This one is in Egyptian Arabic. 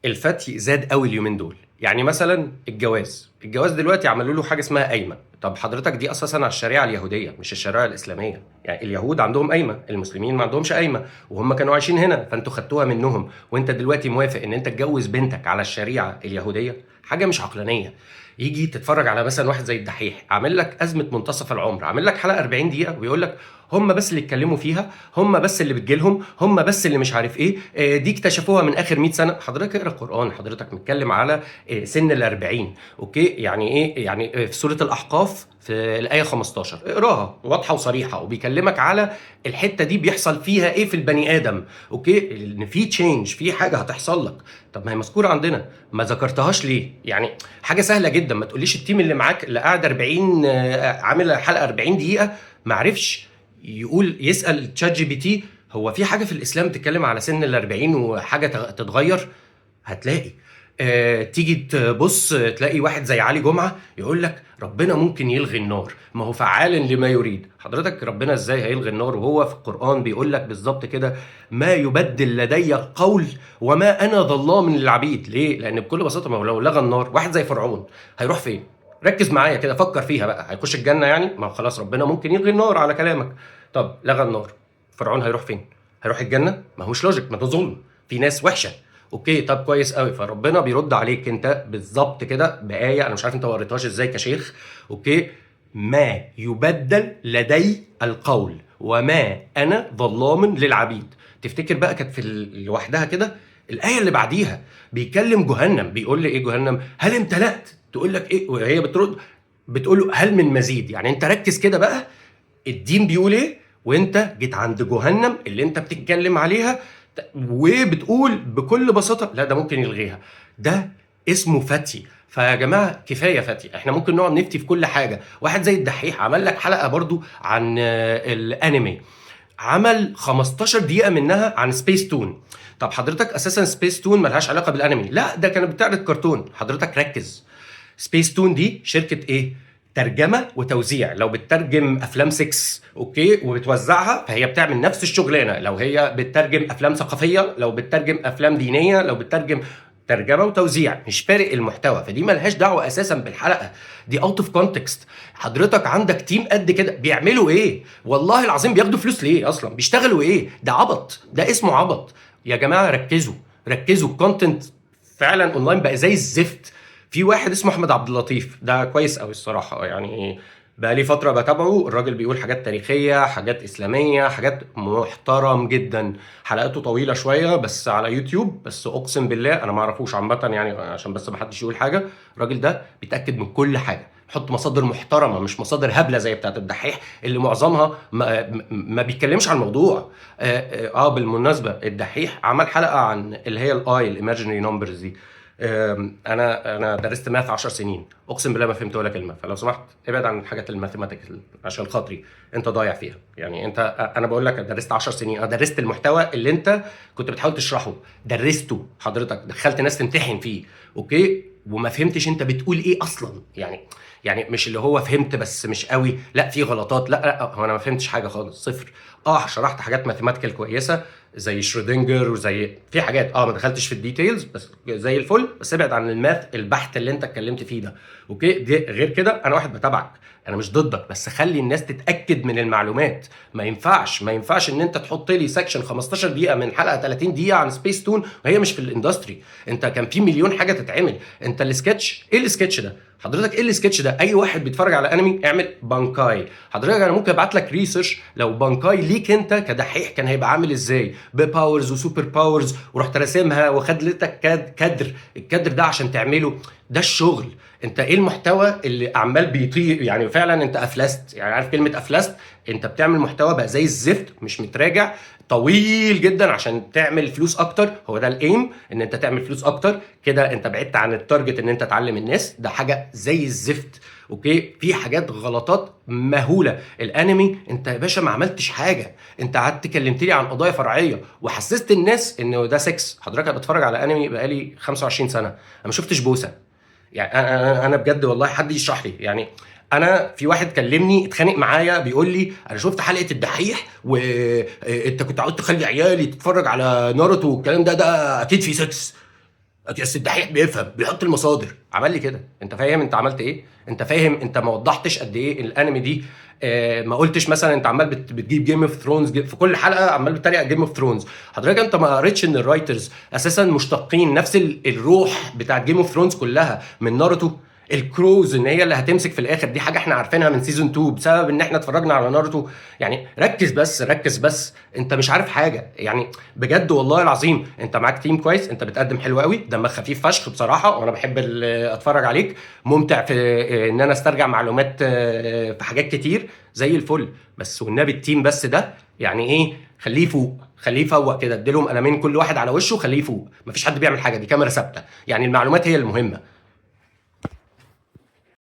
الفتي زاد قوي اليومين دول. يعني مثلا الجواز، الجواز دلوقتي عملوا له حاجة اسمها قايمه. طب حضرتك دي اساسا على الشريعة اليهودية مش الشريعة الاسلاميه. يعني اليهود عندهم قايمه، المسلمين ما عندهمش قايمه، وهم كانوا عايشين هنا، فانتوا خدتوها منهم. وانت دلوقتي موافق ان انت تجوز بنتك على الشريعة اليهوديه؟ حاجة مش عقلانية. يجي تتفرج على مثلا واحد زي الدحيح عامل لك ازمة منتصف العمر، عامل لك حلقة 40 دقيقة ويقول لك هم بس اللي اتكلموا فيها، هم بس اللي بتجيلهم، هم بس اللي مش عارف ايه، دي اكتشفوها من اخر 100 سنة. حضرتك اقرا القران، حضرتك متكلم على سن ال 40. okay، يعني ايه؟ يعني في سورة الاحقاف في الايه 15 اقراها، واضحة وصريحه، وبيكلمك على الحتة دي بيحصل فيها ايه في البني ادم. okay، ان في change، في حاجة هتحصل لك. طب ما هي مذكورة عندنا، ما ذكرتهاش ليه؟ يعني حاجة سهلة جدا، ما تقوليش ال team اللي معاك اللي قاعد 40 عامل حلقة 40 دقيقة ما عرفش يقول، يسال ChatGPT هو في حاجة في الاسلام تتكلم على سن ال 40 وحاجه تتغير؟ هتلاقي تيجي تبص تلاقي واحد زي علي جمعه يقول لك ربنا ممكن يلغي النار، ما هو فعال لما يريد. حضرتك ربنا ازاي هيلغي النار وهو في القرآن بيقول لك بالظبط كده ما يبدل لدي القول وما انا ظلام للعبيد؟ ليه؟ لان بكل بساطة ما هو لو لغى النار واحد زي فرعون هيروح فين؟ ركز معايا كده، فكر فيها بقى. هيخش الجنة يعني؟ ما هو خلاص ربنا ممكن يلغي النار على كلامك. طب لغى النار، فرعون هيروح فين؟ هيروح الجنة؟ ما هوش logic، ما ده ظلم، في ناس وحشة. okay، طب كويس قوي. فربنا بيرد عليك انت بالظبط كده بايه انا مش عارف انت ما قريتهاش ازاي كشيخ. okay، ما يبدل لدي القول وما انا ظلام للعبيد. تفتكر بقى كانت في لوحدها كده؟ الايه اللي بعديها بيكلم جهنم، بيقول لي ايه جهنم؟ هل امتلأت؟ تقول لك ايه؟ وهي بترد بتقول له هل من مزيد. يعني انت ركز كده بقى، الدين بيقول ايه، وانت جيت عند جهنم اللي انت بتتكلم عليها وبتقول بكل بساطة لا ده ممكن يلغيها. ده اسمه فتي. فيا جماعة كفاية فتي، احنا ممكن نقعد نفتي في كل حاجة. واحد زي الدحيح عمل لك حلقة برضو عن الانمي، عمل 15 دقيقة منها عن سبيس تون. طب حضرتك اساسا سبيس تون ملهاش علاقة بالانمي، لا ده كانت بتعرض كرتون. حضرتك ركز، سبيس تون دي شركة ايه؟ ترجمه وتوزيع. لو بتترجم افلام 6 okay وبتوزعها، فهي بتعمل نفس الشغلانة. لو هي بتترجم افلام ثقافيه، لو بتترجم افلام دينية، لو بتترجم ترجمه وتوزيع، مش فارق المحتوى. فدي ملهاش دعوه اساسا بالحلقة دي، out of context. حضرتك عندك team قد كده بيعملوا ايه؟ والله العظيم بياخدوا فلوس ليه اصلا؟ بيشتغلوا ايه؟ ده عبط، ده اسمه عبط يا جماعة. ركزوا ركزوا، ال content فعلا اونلاين بقى زي الزفت. في واحد اسمه احمد عبد اللطيف، ده كويس قوي الصراحة، يعني بقى لي فترة بتابعه. الراجل بيقول حاجات تاريخيه، حاجات اسلاميه، حاجات محترم جدا. حلقاته طويلة شوية بس على يوتيوب، بس اقسم بالله انا ما اعرفوش عامة يعني عشان بس ما حدش يقول حاجة. الراجل ده بيتاكد من كل حاجة، يحط مصادر محترمه مش مصادر هبلة زي بتاعت الدحيح اللي معظمها ما بيتكلمش عن الموضوع. بالمناسبة الدحيح عمل حلقة عن اللي هي ال i ال imaginary numbers دي. انا درست math 10 سنين، اقسم بالله ما فهمت ولا كلمه. فلو سمحت ابعد عن الحاجات ال mathematical عشان خاطري، انت ضايع فيها. يعني انت، انا بقول لك درست 10 سنين، انا درست المحتوى اللي انت كنت بتحاول تشرحه، درسته حضرتك، دخلت ناس تمتحن فيه، okay، وما فهمتش انت بتقول ايه اصلا. يعني مش اللي هو فهمت بس مش قوي، لا في غلطات، لا لا هو انا ما فهمتش حاجة خالص، صفر. شرحت حاجات mathematical كويسة زي شرودنجر وزي في حاجات، ما دخلتش في ال details بس زي الفل، بس ابعد عن ال math البحت اللي انت اتكلمت فيه ده، okay. دي غير كده انا واحد بتابعك، انا مش ضدك، بس خلي الناس تتاكد من المعلومات. ما ينفعش ان انت تحط لي section 15 دقيقة من حلقة 30 دقيقة عن سبيس تون وهي مش في ال industry. انت كان في مليون حاجة تتعمل. انت السكتش، ايه السكتش ده حضرتك؟ ايه السكتش ده؟ اي واحد بيتفرج على انمي اعمل بانكاي. حضرتك انا ممكن ابعت لك research لو بانكاي ليك انت كدحيح كان هيبقى عامل ازاي، ب powers و super powers، ورحت راسمها وخد لك كادر، الكادر ده عشان تعمله. ده الشغل. انت ايه المحتوى اللي عمال بيطير؟ يعني فعلا انت افلست، يعني عارف كلمة افلست؟ انت بتعمل محتوى بقى زي الزفت، مش متراجع، طويل جدا عشان تعمل فلوس اكتر. هو ده ال aim، ان انت تعمل فلوس اكتر كده. انت بعدت عن ال target ان انت تعلم الناس، ده حاجة زي الزفت، okay. في حاجات غلطات مهولة. الانمي انت يا باشا ما عملتش حاجة، انت قعدت كلمت لي عن قضايا فرعية وحسست الناس انه ده 6. حضرتك انا بتفرج على انمي بقالي 25 سنة، انا ما شفتش بوسه. يعني انا بجد والله حد يشرح لي. يعني انا في واحد كلمني اتخانق معايا بيقول لي انا شفت حلقة الدحيح وانت كنت عاوز تخلي عيالي تتفرج على ناروتو والكلام ده، ده اكيد في 6. بس الدحيح بيفهم، بيحط المصادر. عمل لي كده. انت فاهم انت عملت ايه؟ انت فاهم انت ما وضحتش قد ايه الانمي دي؟ ما قلتش مثلا انت عمال بتجيب Game of Thrones في كل حلقه، عمال بتتريق Game of Thrones. حضرتك انت ما قريتش ان ال writers اساسا مشتقين نفس الروح بتاعت Game of Thrones كلها من ناروتو؟ ال Crows ان هي اللي هتمسك في الاخر، دي حاجة احنا عارفينها من season 2 بسبب ان احنا اتفرجنا على ناروتو. يعني ركز بس، ركز بس، انت مش عارف حاجة يعني. بجد والله العظيم انت معاك team كويس، انت بتقدم حلو قوي، دمك خفيف فشخ بصراحه، وانا بحب اتفرج عليك، ممتع في ان انا استرجع معلومات في حاجات كتير زي الفل. بس والنبي ال team بس ده يعني ايه، خليه يفوق، خليه يفوق كده، اديلهم قلمين كل واحد على وشه، خليه يفوق. مفيش حد بيعمل حاجه، دي كاميرا ثابته، يعني المعلومات هي المهمه.